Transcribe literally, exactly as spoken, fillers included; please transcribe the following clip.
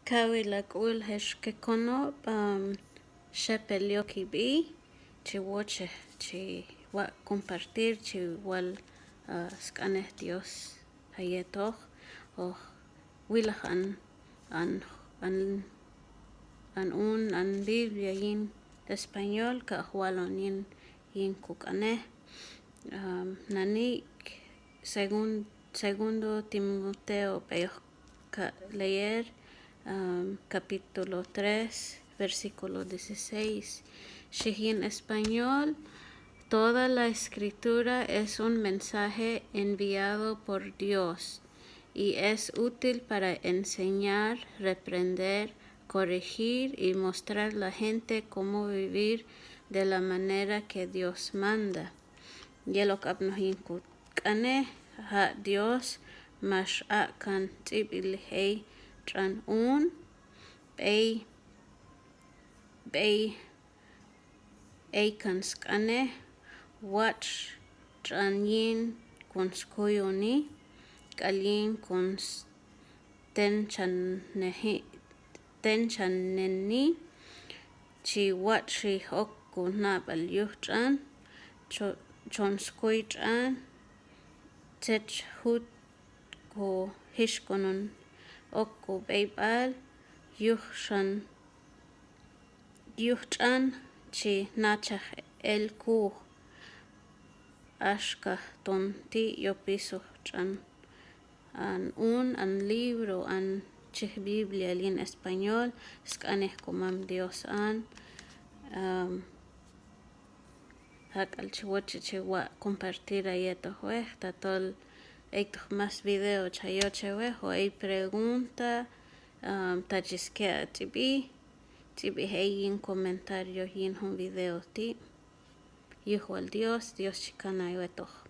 Kawil ha k'ul hex ke konob', am, xepel yok hi b'i, chi wochej, chi wa' compartir, chi wal, ah, sq'anej Dios ha yetoq, hoq wilaj an, an, an, an un, an Biblia yin español, ka hoq walon yin, yin koq'anej. Am, nani', segun-, segundo Timoteo b'ey hoq ka leer, am, capítulo tres, versículo dieciséis. Xhi yin español: Toda la escritura es un mensaje enviado por Dios y es útil para enseñar, reprender, corregir y mostrar la gente cómo vivir de la manera que Dios manda. Yel ok apnoq yin koq'anej, ha' Dios max aq' kan tz'ib'ilej ey tx'an un, b'ey, b'ey ey kan sq'anej, watx' tx'an yin kon skuyoni, k'al yin kon s-, tenchanneji, tenchanneni, chi watx'ji ok konab'al yuj tx'an, cho-, chon skuy tx'an, tzet jut ko jixkonon ok kob'eyb'al, yuj xan, yuj tx'an chi nachaj el kuj, axka ton ti' yopiso tx'an an un, an libro, an chi Biblia yin español, sq'anej komam Dios an, am, ha' k'al chi woche chi wa' compartir ha yetoq wej, tatol eytoq más video cha yoche wej, o ey pregunta, am, ta chi sje' ha tz'ib'i, tz'ib'ej ey yin comentario yin jun video ti'. Yuj wal Dios, Dios chi kan ha wetoq.